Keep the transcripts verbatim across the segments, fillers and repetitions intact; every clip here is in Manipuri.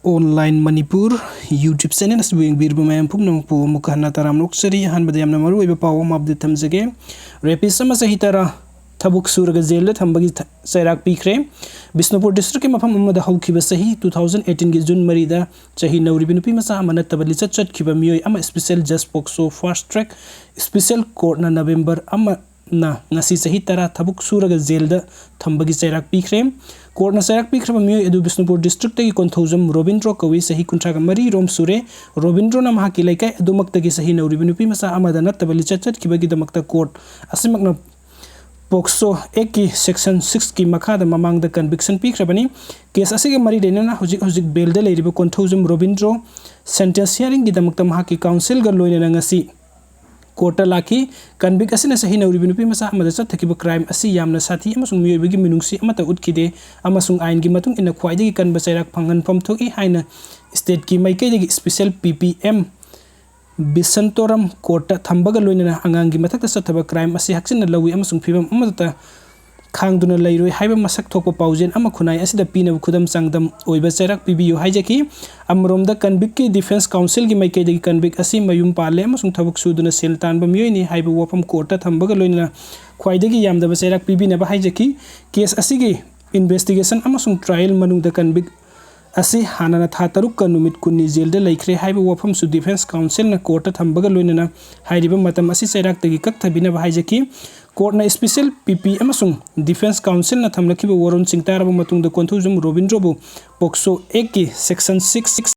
Online Manipur YouTube channel ꯑꯁꯤꯕꯨ ꯌꯦꯡꯕꯤꯔꯤꯕ ꯃꯌꯥꯝ ꯄꯨꯝꯅꯃꯛꯄꯨ ꯑꯃꯨꯛꯀ ꯍꯟꯅ ꯇꯔꯥꯝꯅ ꯑꯣꯛꯆꯔꯤ꯫ ꯑꯍꯥꯟꯕꯗ ꯌꯥꯝꯅ ꯃꯔꯨꯑꯣꯏꯕ ꯄꯥꯎ ꯑꯃ update ꯊꯝꯖꯒꯦ꯫ Rapist ꯑꯃ ꯆꯍꯤ ꯇꯔꯥ ꯊꯕꯛ ꯁꯨꯔꯒ ꯖꯦꯜꯗ ꯊꯝꯕꯒꯤ ꯊ-, ꯆꯩꯔꯥꯛ ꯄꯤꯈ꯭ꯔꯦ꯫ ꯕꯤꯁꯅꯨꯄꯨꯔ districtꯀꯤ ꯃꯐꯝ ꯑꯃꯗ ꯍꯧꯈꯤꯕ ꯆꯍꯤ two thousand eighteenꯒꯤ June ꯃꯔꯤꯗ ꯆꯍꯤ ꯅꯧꯔꯤꯕ ꯅꯨꯄꯤ ꯃꯆꯥ ꯑꯃ ꯅꯠꯇꯕ ꯂꯤꯆꯠ ꯆꯠꯈꯤꯕ ꯃꯤꯑꯣꯏ ꯑꯃ special judge POCSO fast track special courtꯅ November ꯑꯃ ꯅ ꯉꯁꯤ ꯆꯍꯤ ꯇꯔꯥ ꯊꯕꯛ ꯁꯨꯔꯒ ꯖꯦꯜꯗ ꯊꯝꯕꯒꯤ ꯆꯩꯔꯥꯛ ꯄꯤꯈ꯭ꯔꯦ꯫ Courtꯅ ꯆꯩꯔꯥꯛ ꯄꯤꯈ꯭ꯔꯕ ꯃꯤꯑꯣꯏ ꯑꯗꯨ ꯕꯤꯁꯅꯨꯄꯨꯔ districtꯇꯒꯤ ꯀꯣꯟꯊꯧꯖꯝ ꯔꯣꯕꯤꯟꯗ꯭ꯔꯣ ꯀꯧꯏ, ꯆꯍꯤ ꯀꯨꯟꯊ꯭ꯔꯥꯒ ꯃꯔꯤ ꯔꯣꯝ ꯁꯨꯔꯦ꯫ ꯔꯣꯕꯤꯟꯗ꯭ꯔꯣꯅ ꯃꯍꯥꯛꯀꯤ ꯂꯩꯀꯥꯏ ꯑꯗꯨꯃꯛꯇꯒꯤ ꯆꯍꯤ ꯅꯧꯔꯤꯕ ꯅꯨꯄꯤ ꯃꯆꯥ ꯑꯃꯗ ꯅꯠꯇꯕ ꯂꯤꯆꯠ ꯆꯠꯈꯤꯕꯒꯤꯗꯃꯛꯇ court ꯑꯁꯤꯃꯛꯅ POCSO Actꯀꯤ section sixꯀꯤ ꯃꯈꯥꯗ ꯃꯃꯥꯡꯗ conviction ꯄꯤꯈ꯭ꯔꯕꯅꯤ꯫ Case ꯑꯁꯤꯒ ꯃꯔꯤ ꯂꯩꯅꯅ ꯍꯧꯖꯤꯛ ꯍꯧꯖꯤꯛ bailꯗ ꯂꯩꯔꯤꯕ ꯀꯣꯟꯊꯧꯖꯝ ꯔꯣꯕꯤꯟꯗ꯭ꯔꯣ sentence hearingꯒꯤꯗꯃꯛꯇ ꯃꯍꯥꯛꯀꯤ counselꯒ ꯂꯣꯏꯅꯅ ꯉꯁꯤ courtꯇ ꯂꯥꯛꯈꯤ꯫ Convict ꯑꯁꯤꯅ ꯆꯍꯤ ꯅꯧꯔꯤꯕ ꯅꯨꯄꯤ ꯃꯆꯥ ꯑꯃꯗ ꯆꯠꯊꯈꯤꯕ crime ꯑꯁꯤ ꯌꯥꯝꯅ ꯁꯥꯊꯤ ꯑꯃꯁꯨꯡ ꯃꯤꯑꯣꯏꯕꯒꯤ ꯃꯤꯅꯨꯡꯁꯤ ꯑꯃꯠꯇ ꯎꯠꯈꯤꯗꯦ ꯑꯃꯁꯨꯡ ꯑꯥꯏꯟꯒꯤ ꯃꯇꯨꯡ ꯏꯟꯅ ꯈ꯭ꯋꯥꯏꯗꯒꯤ ꯀꯟꯕ ꯆꯩꯔꯥꯛ ꯐꯪꯍꯟꯐꯝ ꯊꯣꯛꯏ ꯍꯥꯏꯅ stateꯀꯤ ꯃꯥꯏꯀꯩꯗꯒꯤ special PPM ꯕꯤꯁꯟꯇꯣꯔꯝ courtꯇ ꯊꯝꯕꯒ ꯂꯣꯏꯅꯅ ꯑꯉꯥꯡꯒꯤ ꯃꯊꯛꯇ ꯆꯠꯊꯕ crime ꯑꯁꯤ ꯍꯛꯆꯤꯟꯅ ꯂꯧꯏ ꯑꯃꯁꯨꯡ ꯐꯤꯚꯝ ꯑꯃꯠꯇ ꯈꯥꯡꯗꯨꯅ ꯂꯩꯔꯣꯏ ꯍꯥꯏꯕ ꯃꯁꯛ ꯊꯣꯛꯄ ꯄꯥꯎꯖꯦꯜ ꯑꯃ ꯈꯨꯟꯅꯥꯏ ꯑꯁꯤꯗ ꯄꯤꯅꯕ ꯈꯨꯗꯝ ꯆꯥꯡꯗꯝ ꯑꯣꯏꯕ ꯆꯩꯔꯥꯛ ꯄꯤꯕꯤꯌꯨ ꯍꯥꯏꯖꯈꯤ꯫ ꯑꯃꯔꯣꯝꯗ convictꯀꯤ defence counselꯒꯤ ꯃꯥꯏꯀꯩꯗꯒꯤ convict ꯑꯁꯤ ꯃꯌꯨꯝ ꯄꯥꯜꯂꯦ ꯑꯃꯁꯨꯡ ꯊꯕꯛ ꯁꯨꯗꯨꯅ ꯁꯦꯜ ꯇꯥꯟꯕ ꯃꯤꯑꯣꯏꯅꯤ ꯍꯥꯏꯕ ꯋꯥꯐꯝ courtꯇ ꯊꯝꯕꯒ ꯂꯣꯏꯅꯅ ꯈ꯭ꯋꯥꯏꯗꯒꯤ ꯌꯥꯝꯗꯕ ꯆꯩꯔꯥꯛ ꯄꯤꯕꯤꯅꯕ ꯍꯥꯏꯖꯈꯤ꯫ Case ꯑꯁꯤꯒꯤ investigation ꯑꯃꯁꯨꯡ trial ꯃꯅꯨꯡꯗ convict ꯑꯁꯤ ꯍꯥꯟꯅꯅ ꯊꯥ ꯇꯔꯨꯛꯀ ꯅꯨꯃꯤꯠ ꯀꯨꯟꯅꯤ ꯖꯦꯜꯗ ꯂꯩꯈ꯭ꯔꯦ ꯍꯥꯏꯕ ꯋꯥꯐꯝꯁꯨ defence counselꯅ courtꯇ ꯊꯝꯕꯒ ꯂꯣꯏꯅꯅ ꯍꯥꯏꯔꯤꯕ ꯃꯇꯝ ꯑꯁꯤ ꯆꯩꯔꯥꯛꯇꯒꯤ ꯀꯛꯊꯕꯤꯅꯕ ꯍꯥꯏꯖꯈꯤ꯫ Courtꯅ special PP ꯑꯃꯁꯨꯡ defence counselꯅ ꯊꯝꯂꯛꯈꯤꯕ ꯋꯥꯔꯣꯜꯁꯤꯡ ꯇꯥꯔꯕ ꯃꯇꯨꯡꯗ ꯀꯣꯟꯊꯧꯖꯝ ꯔꯣꯕꯤꯟꯗ꯭ꯔꯣꯕꯨ POCSO Actꯀꯤ section sixꯀꯤ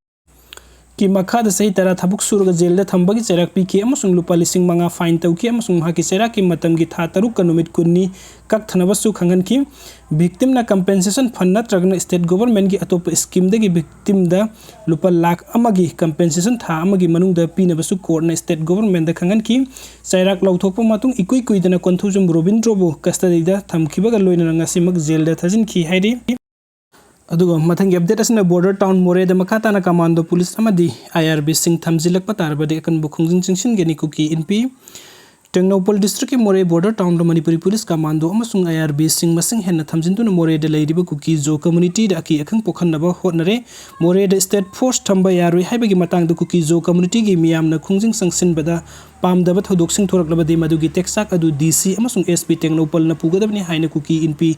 ꯃꯈꯥꯗ ꯆꯍꯤ ꯇꯔꯥ ꯊꯕꯛ ꯁꯨꯔꯒ ꯖꯦꯜꯗ ꯊꯝꯕꯒꯤ ꯆꯩꯔꯥꯛ ꯄꯤꯈꯤ ꯑꯃꯁꯨꯡ ꯂꯨꯄꯥ ꯂꯤꯁꯤꯡ ꯃꯉꯥ fine ꯇꯧꯈꯤ ꯑꯃꯁꯨꯡ ꯃꯍꯥꯛꯀꯤ ꯆꯩꯔꯥꯛꯀꯤ ꯃꯇꯝꯒꯤ ꯊꯥ ꯇꯔꯨꯛꯀ ꯅꯨꯃꯤꯠ ꯀꯨꯟꯅꯤ ꯀꯛꯊꯅꯕꯁꯨ ꯈꯪꯍꯟꯈꯤ꯫ Victimꯅ compensation fund ꯅꯠꯇ꯭ꯔꯒꯅ state governmentꯀꯤ ꯑꯇꯣꯞꯄ schemeꯗꯒꯤ victimꯗ ꯂꯨꯄꯥ ꯂꯥꯈ ꯑꯃꯒꯤ compensation ꯊꯥ ꯑꯃꯒꯤ ꯃꯅꯨꯡꯗ ꯄꯤꯅꯕꯁꯨ courtꯅ state governmentꯗ ꯈꯪꯍꯟꯈꯤ꯫ ꯆꯩꯔꯥꯛ ꯂꯧꯊꯣꯛꯄ ꯃꯇꯨꯡ ꯏꯀꯨꯏ ꯀꯨꯏꯗꯅ ꯀꯣꯟꯊꯧꯖꯝ ꯔꯣꯕꯤꯟꯗ꯭ꯔꯣꯕꯨ custodyꯗ ꯊꯝꯈꯤꯕꯒ ꯂꯣꯏꯅꯅ ꯉꯁꯤꯃꯛ ꯖꯦꯜꯗ ꯊꯥꯖꯤꯟꯈꯤ ꯍꯥꯏꯔꯤ꯫ ꯑꯗꯨꯒ ꯃꯊꯪꯒꯤ update ꯑꯁꯤꯅ border town ꯃꯣꯔꯦꯗ ꯃꯈꯥ ꯇꯥꯅ commando police ꯑꯃꯗꯤ IRBꯁꯤꯡ ꯊꯝꯖꯤꯜꯂꯛꯄ ꯇꯥꯔꯕꯗꯤ ꯑꯀꯟꯕ ꯈꯣꯡꯖꯪ ꯆꯪꯁꯤꯟꯒꯅꯤ ꯀꯨꯀꯤ ꯏꯟꯄꯤ꯫ ꯇꯦꯡꯅꯧꯄꯜ ꯗꯤꯁꯇ꯭ꯔꯤꯛꯀꯤ ꯃꯣꯔꯦ ꯕꯣꯔꯗꯔ ꯇꯥꯎꯟꯗ ꯃꯅꯤꯄꯨꯔꯤ ꯄꯨꯂꯤꯁ ꯀꯃꯥꯟꯗꯣ ꯑꯃꯁꯨꯡ ꯑꯥꯏ ꯑꯥꯔ ꯕꯤꯁꯤꯡ ꯃꯁꯤꯡ ꯍꯦꯟꯅ ꯊꯝꯖꯤꯟꯗꯨꯅ ꯃꯣꯔꯦꯗ ꯂꯩꯔꯤꯕ ꯀꯨꯀꯤ ꯖꯣ ꯀꯝꯃ꯭ꯌꯨꯅꯤꯇꯤꯗ ꯑꯀꯤ ꯑꯈꯪ ꯄꯣꯛꯍꯟꯅꯕ ꯍꯣꯠꯅꯔꯦ꯫ ꯃꯣꯔꯦꯗ ꯁ꯭ꯇꯦꯠ ꯐꯣꯔꯁ ꯊꯝꯕ ꯌꯥꯔꯣꯏ ꯍꯥꯏꯕꯒꯤ ꯃꯇꯥꯡꯗ ꯀꯨꯀꯤ ꯖꯣ ꯀꯝꯃ꯭ꯌꯨꯅꯤꯇꯤꯒꯤ ꯃꯤꯌꯥꯝꯅ ꯈꯣꯡꯖꯪ ꯆꯪꯁꯤꯟꯕꯗ ꯄꯥꯝꯗꯕ ꯊꯧꯗꯣꯛꯁꯤꯡ ꯊꯣꯔꯛꯂꯕꯗꯤ ꯃꯗꯨꯒꯤ ꯇꯦꯛꯆꯥꯛ ꯑꯗꯨ ꯗꯤ ꯁꯤ ꯑꯃꯁꯨꯡ ꯑꯦꯁ ꯄꯤ ꯇꯦꯡꯅꯧꯄꯜꯅ ꯄꯨꯒꯗꯕꯅꯤ ꯍꯥꯏꯅ ꯀꯨꯀꯤ ꯏꯟꯄꯤ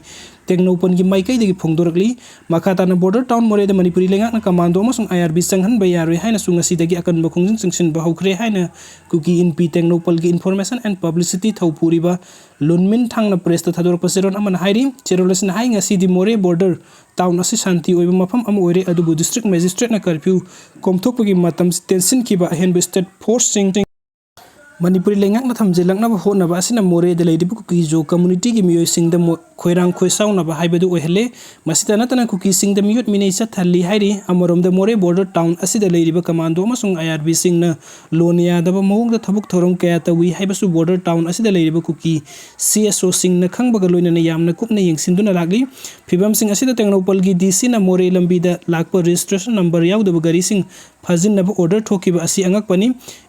ꯇꯦꯡꯅꯧꯄꯜꯒꯤ ꯃꯥꯏꯀꯩꯗꯒꯤ ꯐꯣꯡꯗꯣꯔꯛꯂꯤ꯫ ꯃꯈꯥ ꯇꯥꯅ ꯕꯣꯔꯗꯔ ꯇꯥꯎꯟ ꯃꯣꯔꯦꯗ ꯃꯅꯤꯄꯨꯔꯤ ꯂꯩꯉꯥꯛꯅ ꯀꯃꯥꯟꯗꯣ ꯑꯃꯁꯨꯡ ꯑꯥꯏ ꯑꯥꯔ ꯕꯤ ꯆꯪꯍꯟꯕ ꯌꯥꯔꯣꯏ ꯍꯥꯏꯅꯁꯨ ꯉꯁꯤꯗꯒꯤ ꯑꯀꯟꯕ ꯈꯣꯡꯖꯪ ꯆꯪꯁꯤꯟꯕ ꯍꯧꯈ꯭ꯔꯦ ꯍꯥꯏꯅ ꯀꯨꯀꯤ ꯏꯟꯄꯤ ꯇꯦꯡꯅꯧꯄꯜꯒꯤ Information and Publicity ꯊꯧꯄꯨꯔꯤꯕ ꯂꯨꯟꯃꯤꯟ ꯊꯥꯡꯅ ꯄ꯭ꯔꯦꯁꯇ ꯊꯥꯗꯣꯔꯛꯄ ꯆꯦꯔꯣꯜ ꯑꯃꯅ ꯍꯥꯏꯔꯤ꯫ ꯆꯦꯔꯣꯜ ꯑꯁꯤꯅ ꯍꯥꯏ, ꯉꯁꯤꯗꯤ ꯃꯣꯔꯦ ꯕꯣꯔꯗꯔ ꯇꯥꯎꯟ ꯑꯁꯤ ꯁꯥꯟꯇꯤ ꯑꯣꯏꯕ ꯃꯐꯝ ꯑꯃ ꯑꯣꯏꯔꯦ, ꯑꯗꯨꯕꯨ ꯗꯤꯁꯇ꯭ꯔꯤꯛ ꯃꯦꯖꯤꯁꯇ꯭ꯔꯦꯠꯅ ꯀꯔꯐ꯭ꯌꯨ ꯀꯣꯝꯊꯣꯛꯄꯒꯤ ꯃꯇꯝ ꯇꯦꯟꯁꯤꯟꯈꯤꯕ ꯑꯍꯦꯟꯕ ꯁ꯭ꯇꯦꯠ ꯐꯣꯔꯁꯁꯤꯡ ꯃꯅꯤꯄꯨꯔꯤ ꯂꯩꯉꯥꯛꯅ ꯊꯝꯖꯤꯜꯂꯛꯅꯕ ꯍꯣꯠꯅꯕ ꯑꯁꯤꯅ ꯃꯣꯔꯦꯗ ꯂꯩꯔꯤꯕ ꯀꯨꯀꯤ ꯖꯣ ꯀꯝꯃ꯭ꯌꯨꯅꯤꯇꯤꯒꯤ ꯃꯤꯑꯣꯏꯁꯤꯡꯗ ꯃꯣ-, ꯈꯣꯏꯔꯥꯡ ꯈꯣꯏꯁꯥꯎꯅꯕ ꯍꯥꯏꯕꯗꯨ ꯑꯣꯏꯍꯜꯂꯦ꯫ ꯃꯁꯤꯇ ꯅꯠꯇꯅ ꯀꯨꯀꯤꯁꯤꯡꯗ ꯃꯤꯑꯣꯠ ꯃꯤꯅꯩ ꯆꯠꯊꯍꯜꯂꯤ ꯍꯥꯏꯔꯤ꯫ ꯑꯃꯔꯣꯝꯗ ꯃꯣꯔꯦ ꯕꯣꯔꯗꯔ ꯇꯥꯎꯟ ꯑꯁꯤꯗ ꯂꯩꯔꯤꯕ ꯀꯃꯥꯟꯗꯣ ꯑꯃꯁꯨꯡ ꯑꯥꯏ ꯑꯥꯔ ꯕꯤꯁꯤꯡꯅ ꯂꯣꯟꯅ ꯌꯥꯗꯕ ꯃꯑꯣꯡꯗ ꯊꯕꯛ ꯊꯧꯔꯝ ꯀꯌꯥ ꯇꯧꯏ ꯍꯥꯏꯕꯁꯨ ꯕꯣꯔꯗꯔ ꯇꯥꯎꯟ ꯑꯁꯤꯗ ꯂꯩꯔꯤꯕ ꯀꯨꯀꯤ ꯁꯤ ꯑꯦꯁ ꯑꯣꯁꯤꯡꯅ ꯈꯪꯕꯒ ꯂꯣꯏꯅꯅ ꯌꯥꯝꯅ ꯀꯨꯞꯅ ꯌꯦꯡꯁꯤꯟꯗꯨꯅ ꯂꯥꯛꯂꯤ꯫ ꯐꯤꯕꯝꯁꯤꯡ ꯑꯁꯤꯗ ꯇꯦꯡꯅꯧꯄꯜꯒꯤ ꯗꯤ ꯁꯤꯅ ꯃꯣꯔꯦ ꯂꯝꯕꯤꯗ ꯂꯥꯛꯄ ꯔꯦꯖꯤꯁꯇ꯭ꯔꯦꯁꯟ ꯅꯝꯕꯔ ꯌꯥꯎꯗꯕ ꯒꯥꯔꯤꯁꯤꯡ ꯐꯥꯖꯤꯟꯅꯕ ꯑꯣꯔꯗꯔ ꯊꯣꯛꯈꯤꯕ ꯑꯁꯤ ꯑꯉꯛꯄꯅꯤ꯫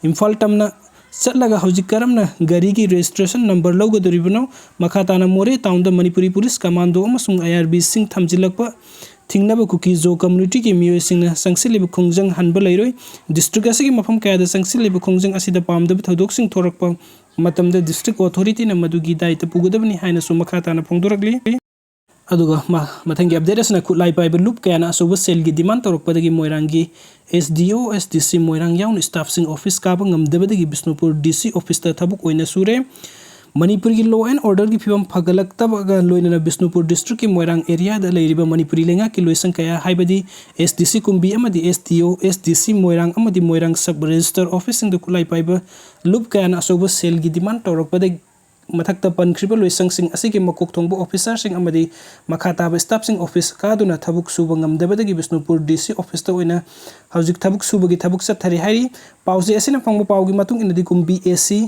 ꯏꯝꯐꯥꯜ ꯇꯝꯅ ꯆꯠꯂꯒ ꯍꯧꯖꯤꯛ ꯀꯔꯝꯅ ꯒꯥꯔꯤꯒꯤ ꯔꯦꯖꯤꯁꯇ꯭ꯔꯦꯁꯟ ꯅꯝꯕꯔ ꯂꯧꯒꯗꯧꯔꯤꯕꯅꯣ? ꯃꯈꯥ ꯇꯥꯅ ꯃꯣꯔꯦ ꯇꯥꯎꯟꯗ ꯃꯅꯤꯄꯨꯔꯤ ꯄꯨꯂꯤꯁ ꯀꯃꯥꯟꯗꯣ ꯑꯃꯁꯨꯡ ꯑꯥꯏ ꯑꯥꯔ ꯕꯤꯁꯤꯡ ꯊꯝꯖꯤꯜꯂꯛꯄ ꯊꯤꯡꯅꯕ ꯀꯨꯀꯤ ꯖꯣ ꯀꯝꯃ꯭ꯌꯨꯅꯤꯇꯤꯒꯤ ꯃꯤꯑꯣꯏꯁꯤꯡꯅ ꯆꯪꯁꯤꯜꯂꯤꯕ ꯈꯣꯡꯖꯪ ꯍꯟꯕ ꯂꯩꯔꯣꯏ꯫ ꯗꯤꯁꯇ꯭ꯔꯤꯛ ꯑꯁꯤꯒꯤ ꯃꯐꯝ ꯀꯌꯥꯗ ꯆꯪꯁꯤꯜꯂꯤꯕ ꯈꯣꯡꯖꯪ ꯑꯁꯤꯗ ꯄꯥꯝꯗꯕ ꯊꯧꯗꯣꯛꯁꯤꯡ ꯊꯣꯔꯛꯄ ꯃꯇꯝꯗ ꯗꯤꯁꯇ꯭ꯔꯤꯛ ꯑꯣꯊꯣꯔꯤꯇꯤꯅ ꯃꯗꯨꯒꯤ ꯗꯥꯏꯇ ꯄꯨꯒꯗꯕꯅꯤ ꯍꯥꯏꯅꯁꯨ ꯃꯈꯥ ꯇꯥꯅ ꯐꯣꯡꯗꯣꯔꯛꯂꯤ꯫ ꯑꯗꯨꯒ ꯃ-, ꯃꯊꯪꯒꯤ ꯑꯞꯗꯦꯠ ꯑꯁꯤꯅ ꯈꯨꯠꯂꯥꯏ ꯄꯥꯏꯕ ꯂꯨꯞ ꯀꯌꯥꯅ ꯑꯆꯧꯕ ꯁꯦꯜꯒꯤ ꯗꯤꯃꯥꯟ ꯇꯧꯔꯛꯄꯗꯒꯤ ꯃꯣꯏꯔꯥꯡꯒꯤ ꯑꯦꯁ ꯗꯤ ꯑꯣ, ꯑꯦꯁ ꯗꯤ ꯁꯤ ꯃꯣꯏꯔꯥꯡ ꯌꯥꯎꯅ ꯁ꯭ꯇꯥꯐꯁꯤꯡ ꯑꯣꯐꯤꯁ ꯀꯥꯕ ꯉꯝꯗꯕꯗꯒꯤ ꯕꯤꯁꯅꯨꯄꯨꯔ ꯗꯤ ꯁꯤ ꯑꯣꯐꯤꯁꯇ ꯊꯕꯛ ꯑꯣꯏꯅ ꯁꯨꯔꯦ꯫ ꯃꯅꯤꯄꯨꯔꯒꯤ law and orderꯒꯤ ꯐꯤꯕꯝ ꯐꯒꯠꯂꯛꯇꯕꯒ ꯂꯣꯏꯅꯅ ꯕꯤꯁꯅꯨꯄꯨꯔ ꯗꯤꯁꯇ꯭ꯔꯤꯛꯀꯤ ꯃꯣꯏꯔꯥꯡ ꯑꯦꯔꯤꯌꯥꯗ ꯂꯩꯔꯤꯕ ꯃꯅꯤꯄꯨꯔꯤ ꯂꯩꯉꯥꯛꯀꯤ ꯂꯣꯏꯁꯪ ꯀꯌꯥ ꯍꯥꯏꯕꯗꯤ ꯑꯦꯁ ꯗꯤ ꯁꯤ ꯀꯨꯝꯕꯤ ꯑꯃꯗꯤ ꯑꯦꯁ ꯗꯤ ꯑꯣ, ꯑꯦꯁ ꯗꯤ ꯁꯤ ꯃꯣꯏꯔꯥꯡ ꯑꯃꯗꯤ ꯃꯣꯏꯔꯥꯡ ꯁꯕ ꯔꯦꯖꯤꯁꯇꯔ ꯑꯣꯐꯤꯁꯁꯤꯡꯗ ꯈꯨꯠꯂꯥꯏ ꯄꯥꯏꯕ ꯂꯨꯞ ꯀꯌꯥꯅ ꯑꯆꯧꯕ ꯁꯦꯜꯒꯤ ꯗꯤꯃꯥꯟ ꯇꯧꯔꯛꯄꯗꯒꯤ ꯃꯊꯛꯇ ꯄꯟꯈ꯭ꯔꯤꯕ ꯂꯣꯏꯁꯪꯁꯤꯡ ꯑꯁꯤꯒꯤ ꯃꯀꯣꯛ ꯊꯣꯡꯕ ꯑꯣꯐꯤꯁꯥꯔꯁꯤꯡ ꯑꯃꯗꯤ ꯃꯈꯥ ꯇꯥꯕ ꯁ꯭ꯇꯥꯐꯁꯤꯡ ꯑꯣꯐꯤꯁ ꯀꯥꯗꯨꯅ ꯊꯕꯛ ꯁꯨꯕ ꯉꯝꯗꯕꯗꯒꯤ ꯕꯤꯁꯅꯨꯄꯨꯔ ꯗꯤ ꯁꯤ ꯑꯣꯐꯤꯁꯇ ꯑꯣꯏꯅ ꯍꯧꯖꯤꯛ ꯊꯕꯛ ꯁꯨꯕꯒꯤ ꯊꯕꯛ ꯆꯠꯊꯔꯤ ꯍꯥꯏꯔꯤ꯫ ꯄꯥꯎꯆꯦ ꯑꯁꯤꯅ ꯐꯪꯕ ꯄꯥꯎꯒꯤ ꯃꯇꯨꯡ ꯏꯟꯅꯗꯤ ꯀꯨꯝꯕꯤ ꯑꯦ ꯁꯤ,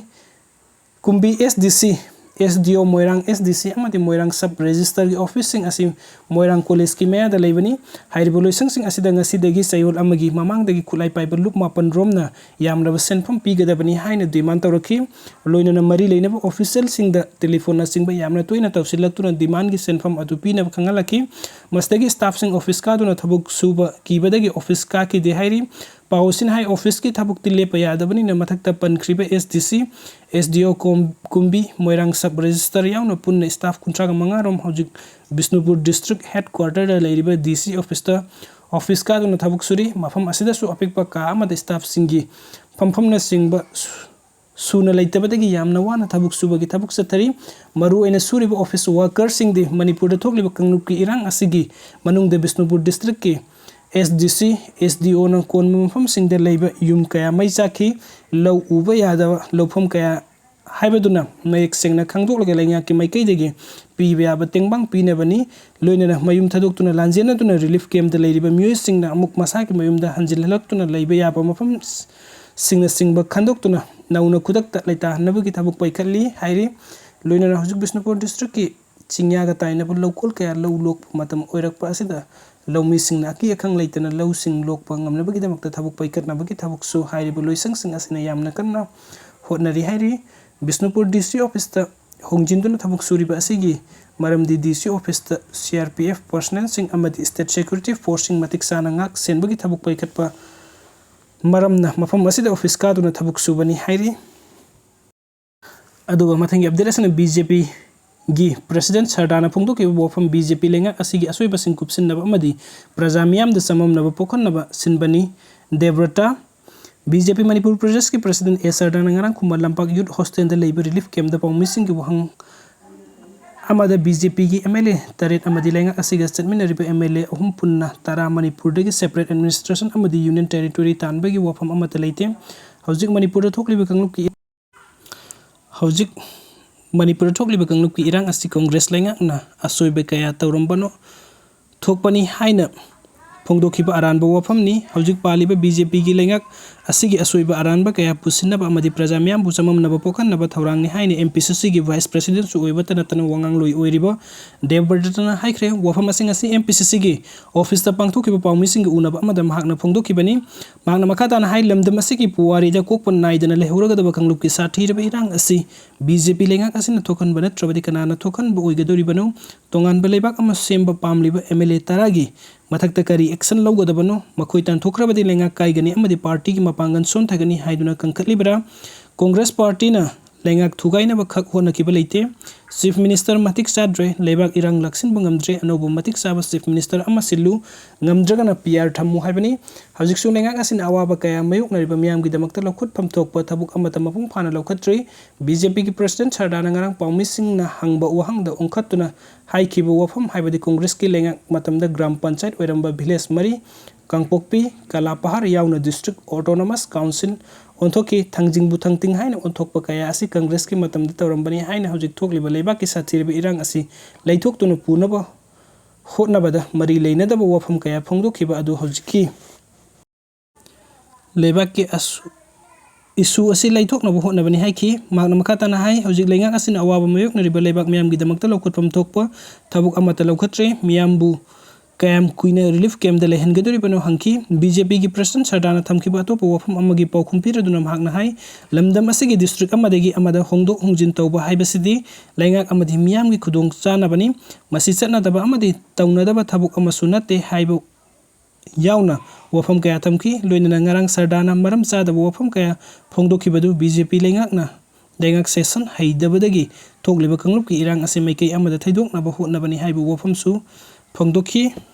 ꯀꯨꯝꯕꯤ S D C S D ꯑꯣ ꯃꯣꯏꯔꯥꯡ, ꯑꯦꯁ ꯗꯤ ꯁꯤ ꯑꯃꯗꯤ ꯃꯣꯏꯔꯥꯡ ꯁꯕ ꯔꯦꯖꯤꯁꯇꯔꯒꯤ ꯑꯣꯐꯤꯁꯁꯤꯡ ꯑꯁꯤ ꯃꯣꯏꯔꯥꯡ ꯀꯣꯂꯦꯖꯀꯤ ꯃꯌꯥꯗ ꯂꯩꯕꯅꯤ꯫ ꯍꯥꯏꯔꯤꯕ ꯂꯣꯏꯁꯪꯁꯤꯡ ꯑꯁꯤꯗ ꯉꯁꯤꯗꯒꯤ ꯆꯌꯣꯜ ꯑꯃꯒꯤ ꯃꯃꯥꯡꯗꯒꯤ ꯈꯨꯠꯂꯥꯏ ꯄꯥꯏꯕ ꯂꯨꯞ ꯃꯥꯄꯟ ꯔꯣꯝꯅ ꯌꯥꯝꯂꯕ ꯁꯦꯟꯐꯝ ꯄꯤꯒꯗꯕꯅꯤ ꯍꯥꯏꯅ ꯗꯤꯃꯥꯟ ꯇꯧꯔꯛꯈꯤ꯫ ꯂꯣꯏꯅꯅ ꯃꯔꯤ ꯂꯩꯅꯕ ꯑꯣꯐꯤꯁꯦꯜꯁꯤꯡꯗ ꯇꯦꯂꯤꯐꯣꯟꯅꯆꯤꯡꯕ ꯌꯥꯝꯅ ꯇꯣꯏꯅ ꯇꯧꯁꯤꯜꯂꯛꯇꯨꯅ ꯗꯤꯃꯥꯟꯒꯤ ꯁꯦꯟꯐꯝ ꯑꯗꯨ ꯄꯤꯅꯕ ꯈꯪꯍꯜꯂꯛꯈꯤ꯫ ꯃꯁꯤꯗꯒꯤ ꯁ꯭ꯇꯥꯐꯁꯤꯡ ꯑꯣꯐꯤꯁ ꯀꯥꯗꯨꯅ ꯊꯕꯛ ꯁꯨꯕ ꯀꯤꯕꯗꯒꯤ ꯑꯣꯐꯤꯁ ꯀꯥꯈꯤꯗꯦ ꯍꯥꯏꯔꯤ꯫ ꯄꯥꯎ ꯑꯁꯤꯅ ꯍꯥꯏ, ꯑꯣꯐꯤꯁꯀꯤ ꯊꯕꯛꯇꯤ ꯂꯦꯞꯄ ꯌꯥꯗꯕꯅꯤꯅ ꯃꯊꯛꯇ ꯄꯟꯈ꯭ꯔꯤꯕ ꯑꯦꯁ ꯗꯤ ꯁꯤ, ꯑꯦꯁ ꯗꯤ ꯑꯣ ꯀꯣꯝ-, ꯀꯨꯝꯕꯤ, ꯃꯣꯏꯔꯥꯡ ꯁꯕ ꯔꯦꯖꯤꯁꯇꯔ ꯌꯥꯎꯅ ꯄꯨꯟꯅ ꯁ꯭ꯇꯥꯐ ꯀꯨꯟꯊ꯭ꯔꯥꯒ ꯃꯉꯥ ꯔꯣꯝ ꯍꯧꯖꯤꯛ ꯕꯤꯁꯅꯨꯄꯨꯔ ꯗꯤꯁꯇ꯭ꯔꯤꯛ ꯍꯦꯗꯀ꯭ꯋꯥꯇꯔꯗ ꯂꯩꯔꯤꯕ ꯗꯤ ꯁꯤ ꯑꯣꯐꯤꯁꯇ ꯑꯣꯐꯤꯁ ꯀꯥꯗꯨꯅ ꯊꯕꯛ ꯁꯨꯔꯤ꯫ ꯃꯐꯝ ꯑꯁꯤꯗꯁꯨ ꯑꯄꯤꯛꯄ ꯀꯥ ꯑꯃꯗ ꯁ꯭ꯇꯥꯐꯁꯤꯡꯒꯤ ꯐꯝꯐꯝꯅꯆꯤꯡꯕ ꯁꯨ-, ꯁꯨꯅ ꯂꯩꯇꯕꯗꯒꯤ ꯌꯥꯝꯅ ꯋꯥꯅ ꯊꯕꯛ ꯁꯨꯕꯒꯤ ꯊꯕꯛ ꯆꯠꯊꯔꯤ꯫ ꯃꯔꯨꯑꯣꯏꯅ ꯁꯨꯔꯤꯕ ꯑꯣꯐꯤꯁ ꯋꯥꯔꯀꯔꯁꯤꯡꯗꯤ ꯃꯅꯤꯄꯨꯔꯗ ꯊꯣꯛꯂꯤꯕ ꯀꯥꯡꯂꯨꯞꯀꯤ ꯏꯔꯥꯡ ꯑꯁꯤꯒꯤ ꯃꯅꯨꯡꯗ ꯕꯤꯁꯅꯨꯄꯨꯔ ꯗꯤꯁꯇ꯭ꯔꯤꯛꯀꯤ ꯑꯦꯁ ꯗꯤ ꯁꯤ, ꯑꯦꯁ ꯗꯤ ꯑꯣꯅ ꯀꯣꯟꯕ ꯃꯐꯝꯁꯤꯡꯗ ꯂꯩꯕ ꯌꯨꯝ ꯀꯌꯥ ꯃꯩ ꯆꯥꯛꯈꯤ꯫ ꯂꯧ ꯎꯕ ꯌꯥꯗꯕ ꯂꯧꯐꯝ ꯀꯌꯥ ꯍꯥꯏꯕꯗꯨꯅ ꯃꯌꯦꯛ ꯁꯦꯡꯅ ꯈꯪꯗꯣꯛꯂꯒ ꯂꯩꯉꯥꯛꯀꯤ ꯃꯥꯏꯀꯩꯗꯒꯤ ꯄꯤꯕ ꯌꯥꯕ ꯇꯦꯡꯕꯥꯡ ꯄꯤꯅꯕꯅꯤ꯫ ꯂꯣꯏꯅꯅ ꯃꯌꯨꯝ ꯊꯥꯗꯣꯛꯇꯨꯅ ꯂꯥꯟꯖꯦꯟꯅꯗꯨꯅ ꯔꯤꯂꯤꯐ ꯀꯦꯝꯞꯇ ꯂꯩꯔꯤꯕ ꯃꯤꯑꯣꯏꯁꯤꯡꯅ ꯑꯃꯨꯛ ꯃꯁꯥꯒꯤ ꯃꯌꯨꯝꯗ ꯍꯟꯖꯤꯜꯍꯜꯂꯛꯇꯨꯅ ꯂꯩꯕ ꯌꯥꯕ ꯃꯐꯝꯁꯤꯡꯅꯆꯤꯡꯕ ꯈꯟꯗꯣꯛꯇꯨꯅ ꯅꯧꯅ ꯈꯨꯗꯛꯇ ꯂꯩꯇꯥꯍꯟꯅꯕꯒꯤ ꯊꯕꯛ ꯄꯥꯏꯈꯠꯂꯤ ꯍꯥꯏꯔꯤ꯫ ꯂꯣꯏꯅꯅ ꯍꯧꯖꯤꯛ ꯕꯤꯁꯅꯨꯄꯨꯔ ꯗꯤꯁꯇ꯭ꯔꯤꯛꯀꯤ ꯆꯤꯡꯌꯥꯒ ꯇꯥꯏꯅꯕ ꯂꯧꯀꯣꯜ ꯀꯌꯥ ꯂꯧ ꯂꯣꯛꯄ ꯃꯇꯝ ꯑꯣꯏꯔꯛꯄ ꯑꯁꯤꯗ ꯂꯧꯃꯤꯁꯤꯡꯅ ꯑꯀꯤ ꯑꯈꯪ ꯂꯩꯇꯅ ꯂꯧꯁꯤꯡ ꯂꯣꯛꯄ ꯉꯝꯅꯕꯒꯤꯗꯃꯛꯇ ꯊꯕꯛ ꯄꯥꯏꯈꯠꯅꯕꯒꯤ ꯊꯕꯛꯁꯨ ꯍꯥꯏꯔꯤꯕ ꯂꯣꯏꯁꯪꯁꯤꯡ ꯑꯁꯤꯅ ꯌꯥꯝꯅ ꯀꯟꯅ ꯍꯣꯠꯅꯔꯤ ꯍꯥꯏꯔꯤ꯫ ꯕꯤꯁꯅꯨꯄꯨꯔ ꯗꯤ ꯁꯤ ꯑꯣꯐꯤꯁꯇ ꯍꯣꯡꯖꯤꯟꯗꯨꯅ ꯊꯕꯛ ꯁꯨꯔꯤꯕ ꯑꯁꯤꯒꯤ ꯃꯔꯝꯗꯤ ꯗꯤ ꯁꯤ ꯑꯣꯐꯤꯁꯇ ꯁꯤ ꯑꯥꯔ ꯄꯤ ꯑꯦꯐ ꯄꯔꯁꯅꯦꯜꯁꯤꯡ ꯑꯃꯗꯤ ꯁ꯭ꯇꯦꯠ ꯁꯦꯀ꯭ꯌꯨꯔꯤꯇꯤ ꯐꯣꯔꯁꯁꯤꯡ ꯃꯇꯤꯛ ꯆꯥꯅ ꯉꯥꯛ ꯁꯦꯟꯕꯒꯤ ꯊꯕꯛ ꯄꯥꯏꯈꯠꯄ ꯃꯔꯝꯅ ꯃꯐꯝ ꯑꯁꯤꯗ ꯑꯣꯐꯤꯁ ꯀꯥꯗꯨꯅ ꯊꯕꯛ ꯁꯨꯕꯅꯤ ꯍꯥꯏꯔꯤ꯫ ꯑꯗꯨꯒ ꯃꯊꯪꯒꯤ ꯑꯞꯗꯦꯠ ꯑꯁꯤꯅ ꯕꯤ ꯖꯦ ꯄꯤꯒꯤ ꯄ꯭ꯔꯦꯁꯤꯗꯦꯟꯠ ꯁꯔꯗꯥꯅ ꯐꯣꯡꯗꯣꯛꯈꯤꯕ ꯋꯥꯐꯝ, ꯕꯤ ꯖꯦ ꯄꯤ ꯂꯩꯉꯥꯛ ꯑꯁꯤꯒꯤ ꯑꯁꯣꯏꯕꯁꯤꯡ ꯀꯨꯞꯁꯤꯟꯅꯕ ꯑꯃꯗꯤ ꯄ꯭ꯔꯖꯥ ꯃꯤꯌꯥꯝꯗ ꯆꯃꯝꯅꯕ ꯄꯣꯛꯍꯟꯅꯕ ꯁꯤꯟꯕꯅꯤ꯫ ꯗꯦꯕ꯭ꯔꯇꯥ, ꯕꯤ ꯖꯦ ꯄꯤ ꯃꯅꯤꯄꯨꯔ ꯄ꯭ꯔꯗꯦꯁꯀꯤ ꯄ꯭ꯔꯦꯁꯤꯗꯦꯟꯠ ꯑꯦ ꯁꯔꯗꯥꯅ ꯉꯔꯥꯡ ꯈꯨꯃꯟ ꯂꯝꯄꯥꯛ ꯌꯨꯠ ꯍꯣꯁꯇꯦꯜꯗ ꯂꯩꯕ ꯔꯤꯂꯤꯐ ꯀꯦꯝꯞꯇ ꯄꯥꯎꯃꯤꯁꯤꯡꯒꯤ ꯋꯥꯍꯪ ꯑꯃꯗ ꯕꯤ ꯖꯦ ꯄꯤꯒꯤ ꯑꯦꯝ ꯑꯦꯜ ꯑꯦ ꯇꯔꯦꯠ ꯑꯃꯗꯤ ꯂꯩꯉꯥꯛ ꯑꯁꯤꯒ ꯆꯠꯃꯤꯟꯅꯔꯤꯕ ꯑꯦꯝ ꯑꯦꯜ ꯑꯦ ꯑꯍꯨꯝ ꯄꯨꯟꯅ ꯇꯔꯥ ꯃꯅꯤꯄꯨꯔꯗꯒꯤ ꯁꯦꯄꯔꯦꯠ ꯑꯦꯗꯃꯤꯅꯤꯁꯇ꯭ꯔꯦꯁꯟ ꯑꯃꯗꯤ ꯌꯨꯅꯤꯌꯟ ꯇꯦꯔꯤꯇꯣꯔꯤ ꯇꯥꯟꯕꯒꯤ ꯋꯥꯐꯝ ꯑꯃꯠꯇ ꯂꯩꯇꯦ꯫ ꯍꯧꯖꯤꯛ ꯃꯅꯤꯄꯨꯔꯗ ꯊꯣꯛꯂꯤꯕ ꯀꯥꯡꯂꯨꯞꯀꯤ ꯍꯧꯖꯤꯛ ꯃꯅꯤꯄꯨꯔꯗ ꯊꯣꯛꯂꯤꯕ ꯀꯥꯡꯂꯨꯞꯀꯤ ꯏꯔꯥꯡ ꯑꯁꯤ ꯀꯣꯡꯒ꯭ꯔꯦꯁ ꯂꯩꯉꯥꯛꯅ ꯑꯁꯣꯏꯕ ꯀꯌꯥ ꯇꯧꯔꯝꯕꯅꯣ, ꯊꯣꯛꯄꯅꯤ ꯍꯥꯏꯅ ꯐꯣꯡꯗꯣꯛꯈꯤꯕ ꯑꯔꯥꯟꯕ ꯋꯥꯐꯝꯅꯤ꯫ ꯍꯧꯖꯤꯛ ꯄꯥꯜꯂꯤꯕ ꯕꯤ ꯖꯦ ꯄꯤꯒꯤ ꯂꯩꯉꯥꯛ ꯑꯁꯤꯒꯤ ꯑꯁꯣꯏꯕ ꯑꯔꯥꯟꯕ ꯀꯌꯥ ꯄꯨꯁꯤꯟꯅꯕ ꯑꯃꯗꯤ ꯄ꯭ꯔꯖꯥ ꯃꯤꯌꯥꯝꯕꯨ ꯆꯃꯝꯅꯕ ꯄꯣꯛꯍꯟꯅꯕ ꯊꯧꯔꯥꯡꯅꯤ ꯍꯥꯏꯅ ꯑꯦꯝ ꯄꯤ ꯁꯤ ꯁꯤꯒꯤ vice presidentꯁꯨ ꯑꯣꯏꯕꯇ ꯅꯠꯇꯅ ꯋꯥꯉꯥꯡꯂꯣꯏ ꯑꯣꯏꯔꯤꯕ ꯗꯦꯕꯕ꯭ꯔꯇꯅ ꯍꯥꯏꯈ꯭ꯔꯦ꯫ ꯋꯥꯐꯝ ꯑꯁꯤꯡ ꯑꯁꯤ ꯑꯦꯝ ꯄꯤ ꯁꯤ ꯁꯤꯒꯤ officeꯇ ꯄꯥꯡꯊꯣꯛꯈꯤꯕ ꯄꯥꯎꯃꯤꯁꯤꯡꯒ ꯎꯅꯕ ꯑꯃꯗ ꯃꯍꯥꯛꯅ ꯐꯣꯡꯗꯣꯛꯈꯤꯕꯅꯤ꯫ ꯃꯍꯥꯛꯅ ꯃꯈꯥ ꯇꯥꯅ ꯍꯥꯏ, ꯂꯝꯗꯝ ꯑꯁꯤꯒꯤ ꯄꯨꯋꯥꯔꯤꯗ ꯀꯣꯛꯄ ꯅꯥꯏꯗꯅ ꯂꯩꯍꯧꯔꯒꯗꯕ ꯀꯥꯡꯂꯨꯞꯀꯤ ꯁꯥꯊꯤꯔꯕ ꯏꯔꯥꯡ ꯑꯁꯤ ꯕꯤ ꯖꯦ ꯄꯤ ꯂꯩꯉꯥꯛ ꯑꯁꯤꯅ ꯊꯣꯛꯍꯟꯕ ꯅꯠꯇ꯭ꯔꯕꯗꯤ ꯀꯅꯥꯅ ꯊꯣꯛꯍꯟꯕ ꯑꯣꯏꯒꯗꯧꯔꯤꯕꯅꯣ? ꯇꯣꯉꯥꯟꯕ ꯂꯩꯕꯥꯛ ꯑꯃ ꯁꯦꯝꯕ ꯄꯥꯝꯂꯤꯕ ꯑꯦꯝ ꯑꯦꯜ ꯑꯦ ꯇꯔꯥꯒꯤ ꯃꯊꯛꯇ ꯀꯔꯤ action ꯂꯧꯒꯗꯕꯅꯣ? ꯃꯈꯣꯏ ꯇꯥꯟꯊꯣꯛꯈ꯭ꯔꯕꯗꯤ ꯂꯩꯉꯥꯛ ꯀꯥꯏꯒꯅꯤ ꯑꯃꯗꯤ ꯄꯥꯔꯇꯤꯒꯤ ꯃꯄꯥꯡꯒꯜ ꯁꯣꯟꯊꯒꯅꯤ ꯍꯥꯏꯗꯨꯅ ꯀꯟꯈꯠꯂꯤꯕ꯭ꯔꯥ? ꯀꯣꯡꯒ꯭ꯔꯦꯁ ꯄꯥꯔꯇꯤꯅ ꯂꯩꯉꯥꯛ ꯊꯨꯒꯥꯏꯅꯕ ꯈꯛ ꯍꯣꯠꯅꯈꯤꯕ ꯂꯩꯇꯦ꯫ ꯆꯤꯐ ꯃꯤꯅꯤꯁꯇꯔ ꯃꯇꯤꯛ ꯆꯥꯗ꯭ꯔꯦ, ꯂꯩꯕꯥꯛ ꯏꯔꯥꯡ ꯂꯥꯛꯁꯤꯟꯕ ꯉꯝꯗ꯭ꯔꯦ, ꯑꯅꯧꯕ ꯃꯇꯤꯛ ꯆꯥꯕ ꯆꯤꯐ ꯃꯤꯅꯤꯁꯇꯔ ꯑꯃ ꯁꯤꯜꯂꯨ, ꯉꯝꯗ꯭ꯔꯒꯅ ꯄꯤ ꯑꯥꯔ ꯊꯝꯃꯨ ꯍꯥꯏꯕꯅꯤ꯫ ꯍꯧꯖꯤꯛꯁꯨ ꯂꯩꯉꯥꯛ ꯑꯁꯤꯅ ꯑꯋꯥꯕ ꯀꯌꯥ ꯃꯥꯌꯣꯛꯅꯔꯤꯕ ꯃꯤꯌꯥꯝꯒꯤꯗꯃꯛꯇ ꯂꯧꯈꯠꯐꯝ ꯊꯣꯛꯄ ꯊꯕꯛ ꯑꯃꯠꯇ ꯃꯄꯨꯡ ꯐꯥꯅ ꯂꯧꯈꯠꯇ꯭ꯔꯤ꯫ ꯕꯤ ꯖꯦ ꯄꯤꯒꯤ president ꯁꯔꯗꯥꯅ ꯉꯔꯥꯡ ꯄꯥꯎꯃꯤꯁꯤꯡꯅ ꯍꯪꯕ ꯋꯥꯍꯪꯗ ꯑꯣꯟꯈꯠꯇꯨꯅ ꯍꯥꯏꯈꯤꯕ ꯋꯥꯐꯝ ꯍꯥꯏꯕꯗꯤ ꯀꯣꯡꯒ꯭ꯔꯦꯁꯀꯤ ꯂꯩꯉꯥꯛ ꯃꯇꯝꯗ ꯒ꯭ꯔꯥꯝ ꯄꯟꯆꯥꯌꯠ ꯑꯣꯏꯔꯝꯕ village ꯃꯔꯤ, ꯀꯥꯡꯄꯣꯛꯄꯤ, ꯀꯂꯥꯄꯍꯥꯔ ꯌꯥꯎꯅ district autonomous council ꯑꯣꯟꯊꯣꯛꯈꯤ꯫ ꯊꯥꯡꯖꯤꯡꯕꯨ ꯊꯥꯡꯇꯤꯡ ꯍꯥꯏꯅ ꯑꯣꯟꯊꯣꯛꯄ ꯀꯌꯥ ꯑꯁꯤ ꯀꯪꯒ꯭ꯔꯦꯁꯀꯤ ꯃꯇꯝꯗ ꯇꯧꯔꯝꯕꯅꯤ ꯍꯥꯏꯅ ꯍꯧꯖꯤꯛ ꯊꯣꯛꯂꯤꯕ ꯂꯩꯕꯥꯛꯀꯤ ꯁꯥꯊꯤꯔꯕ ꯏꯔꯥꯡ ꯑꯁꯤ ꯂꯩꯊꯣꯛꯇꯨꯅ ꯄꯨꯅꯕ ꯍꯣꯠꯅꯕꯗ ꯃꯔꯤ ꯂꯩꯅꯗꯕ ꯋꯥꯐꯝ ꯀꯌꯥ ꯐꯣꯡꯗꯣꯛꯈꯤꯕ ꯑꯗꯨ ꯍꯧꯖꯤꯛꯀꯤ ꯂꯩꯕꯥꯛꯀꯤ ꯑꯁꯨ-, issue ꯑꯁꯤ ꯂꯩꯊꯣꯛꯅꯕ ꯍꯣꯠꯅꯕꯅꯤ ꯍꯥꯏꯈꯤ꯫ ꯃꯍꯥꯛꯅ ꯃꯈꯥ ꯇꯥꯅ ꯍꯥꯏ, ꯍꯧꯖꯤꯛ ꯂꯩꯉꯥꯛ ꯑꯁꯤꯅ ꯑꯋꯥꯕ ꯃꯥꯌꯣꯛꯅꯔꯤꯕ ꯂꯩꯕꯥꯛ ꯃꯤꯌꯥꯝꯒꯤꯗꯃꯛꯇ ꯂꯧꯈꯠꯐꯝ ꯊꯣꯛꯄ ꯊꯕꯛ ꯑꯃꯠꯇ ꯂꯧꯈꯠꯇ꯭ꯔꯦ꯫ ꯃꯤꯌꯥꯝꯕꯨ ꯀꯌꯥꯝ ꯀꯨꯏꯅ relief campꯇ ꯂꯩꯍꯟꯒꯗꯧꯔꯤꯕꯅꯣ ꯍꯪꯈꯤ꯫ ꯕꯤ ꯖꯦ ꯄꯤꯒꯤ president ꯁꯔꯗꯥꯅ ꯊꯝꯈꯤꯕ ꯑꯇꯣꯞꯄ ꯋꯥꯐꯝ ꯑꯃꯒꯤ ꯄꯥꯎꯈꯨꯝ ꯄꯤꯔꯗꯨꯅ ꯃꯍꯥꯛꯅ ꯍꯥꯏ, ꯂꯝꯗꯝ ꯑꯁꯤꯒꯤ district ꯑꯃꯗꯒꯤ ꯑꯃꯗ ꯍꯣꯡꯗꯣꯛ ꯍꯣꯡꯖꯤꯟ ꯇꯧꯕ ꯍꯥꯏꯕꯁꯤꯗꯤ ꯂꯩꯉꯥꯛ ꯑꯃꯗꯤ ꯃꯤꯌꯥꯝꯒꯤ ꯈꯨꯗꯣꯡ ꯆꯥꯅꯕꯅꯤ꯫ ꯃꯁꯤ ꯆꯠꯅꯗꯕ ꯑꯃꯗꯤ ꯇꯧꯅꯗꯕ ꯊꯕꯛ ꯑꯃꯁꯨ ꯅꯠꯇꯦ ꯍꯥꯏꯕ ꯌꯥꯎꯅ ꯋꯥꯐꯝ ꯀꯌꯥ ꯊꯝꯈꯤ꯫ ꯂꯣꯏꯅꯅ ꯉꯔꯥꯡ ꯁꯔꯗꯥꯅ ꯃꯔꯝ ꯆꯥꯗꯕ ꯋꯥꯐꯝ ꯀꯌꯥ ꯐꯣꯡꯗꯣꯛꯈꯤꯕꯗꯨ ꯕꯤ ꯖꯦ ꯄꯤ ꯂꯩꯉꯥꯛꯅ ꯂꯩꯉꯥꯛ session ꯍꯩꯗꯕꯗꯒꯤ ꯊꯣꯛꯂꯤꯕ ꯀꯥꯡꯂꯨꯞꯀꯤ ꯏꯔꯥꯡ ꯑꯁꯤ ꯃꯥꯏꯀꯩ ꯑꯃꯗ ꯊꯩꯗꯣꯛꯅꯕ ꯍꯣꯠꯅꯕꯅꯤ ꯍꯥꯏꯕ ꯋꯥꯐꯝꯁꯨ ꯐꯣꯡꯗꯣꯛꯈꯤ꯫